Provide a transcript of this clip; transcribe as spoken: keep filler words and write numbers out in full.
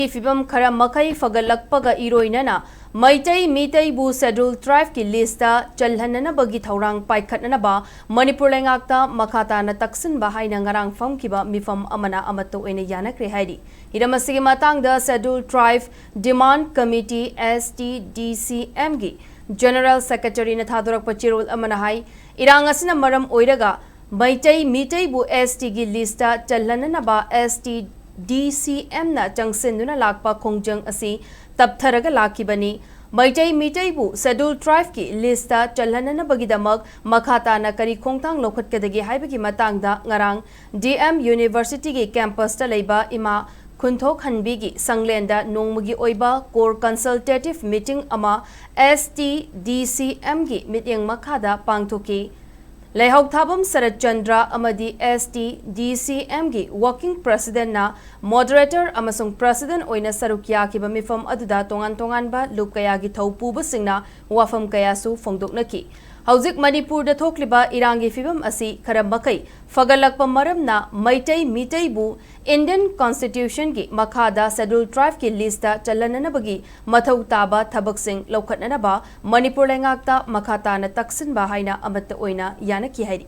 ꯐꯤꯕꯝ ꯈꯔ ꯃꯈꯩ ꯐꯒꯠꯂꯛꯄꯒ ꯏꯔꯣꯏꯅꯅ ꯃꯩꯇꯩ ꯃꯤꯇꯩꯕꯨ Scheduled Tribeꯀꯤ listꯇ ꯆꯜꯍꯟꯅꯅꯕꯒꯤ ꯊꯧꯔꯥꯡ ꯄꯥꯏꯈꯠꯅꯅꯕ ꯃꯅꯤꯄꯨꯔ ꯂꯩꯉꯥꯛꯇ ꯃꯈꯥ ꯇꯥꯅ ꯇꯛꯁꯤꯟꯕ ꯍꯥꯏꯅ ꯉꯔꯥꯡ ꯐꯝꯈꯤꯕ ꯃꯤꯐꯝ ꯑꯃꯅ ꯑꯃꯠꯇ ꯑꯣꯏꯅ ꯌꯥꯅꯈ꯭ꯔꯦ ꯍꯥꯏꯔꯤ꯫ ꯍꯤꯔꯝ ꯑꯁꯤꯒꯤ ꯃꯇꯥꯡꯗ Scheduled Tribe Demand Committee, STDCMꯒꯤ General Secretaryꯅ ꯊꯥꯗꯣꯔꯛꯄ ꯆꯦꯔꯣꯜ ꯑꯃꯅ ꯍꯥꯏ, ꯏꯔꯥꯡ ꯑꯁꯤꯅ ꯃꯔꯝ ꯑꯣꯏꯔꯒ ꯃꯩꯇꯩ ꯃꯤꯇꯩꯕꯨ STꯒꯤ listꯇ ꯆꯜꯍꯟꯅꯅꯕ STDCMꯅ ꯆꯪꯁꯤꯟꯗꯨꯅ ꯂꯥꯛꯄ ꯈꯣꯡꯖꯪ ꯑꯁꯤ ꯇꯞꯊꯔꯒ ꯂꯥꯛꯈꯤꯕꯅꯤ꯫ ꯃꯩꯇꯩ ꯃꯤꯇꯩꯕꯨ Scheduled Tribeꯀꯤ listꯇ ꯆꯜꯍꯟꯅꯅꯕꯒꯤꯗꯃꯛ ꯃꯈꯥ ꯇꯥꯅ ꯀꯔꯤ ꯈꯣꯡꯊꯥꯡ ꯂꯧꯈꯠꯀꯗꯒꯦ ꯍꯥꯏꯕꯒꯤ ꯃꯇꯥꯡꯗ ꯉꯔꯥꯡ DM Universityꯒꯤ campusꯇ ꯂꯩꯕ ꯏꯃꯥ ꯈꯨꯟꯊꯣꯛꯍꯟꯕꯤꯒꯤ ꯁꯪꯂꯦꯟꯗ ꯅꯣꯡꯃꯒꯤ ꯑꯣꯏꯕ Core Consultative Meeting ꯑꯃ STDCMꯒꯤ ꯃꯤꯠꯌꯦꯡ ꯃꯈꯥꯗ ꯄꯥꯡꯊꯣꯛꯈꯤ꯫ ꯂꯩꯍꯧꯊꯥꯕꯝ ꯁꯔꯠ ꯆꯟꯗ꯭ꯔ ꯑꯃꯗꯤ STDCMꯒꯤ Working Presidentꯅ Moderator ꯑꯃꯁꯨꯡ President ꯑꯣꯏꯅ ꯁꯔꯨꯛ ꯌꯥꯈꯤꯕ ꯃꯤꯐꯝ ꯑꯗꯨꯗ ꯇꯣꯉꯥꯟ ꯇꯣꯉꯥꯟꯕ ꯂꯨꯞ ꯀꯌꯥꯒꯤ ꯊꯧ ꯄꯨꯕꯁꯤꯡꯅ ꯋꯥꯐꯝ ꯀꯌꯥꯁꯨ ꯐꯣꯡꯗꯣꯛꯅꯈꯤ꯫ ꯍꯧꯖꯤꯛ ꯃꯅꯤꯄꯨꯔꯗ ꯊꯣꯛꯂꯤꯕ ꯏꯔꯥꯡꯒꯤ ꯐꯤꯕꯝ ꯑꯁꯤ ꯈꯔ ꯃꯈꯩ ꯐꯒꯠꯂꯛꯄ ꯃꯔꯝꯅ ꯃꯩꯇꯩ ꯃꯤꯇꯩꯕꯨ Indian Constitutionꯒꯤ ꯃꯈꯥꯗ Scheduled Tribeꯀꯤ listꯇ ꯆꯜꯍꯟꯅꯅꯕꯒꯤ ꯃꯊꯧ ꯇꯥꯕ ꯊꯕꯛꯁꯤꯡ ꯂꯧꯈꯠꯅꯅꯕ ꯃꯅꯤꯄꯨꯔ ꯂꯩꯉꯥꯛꯇ ꯃꯈꯥ ꯇꯥꯅ ꯇꯛꯁꯤꯟꯕ ꯍꯥꯏꯅ ꯑꯃꯠꯇ ꯑꯣꯏꯅ ꯌꯥꯅꯈꯤ ꯍꯥꯏꯔꯤ꯫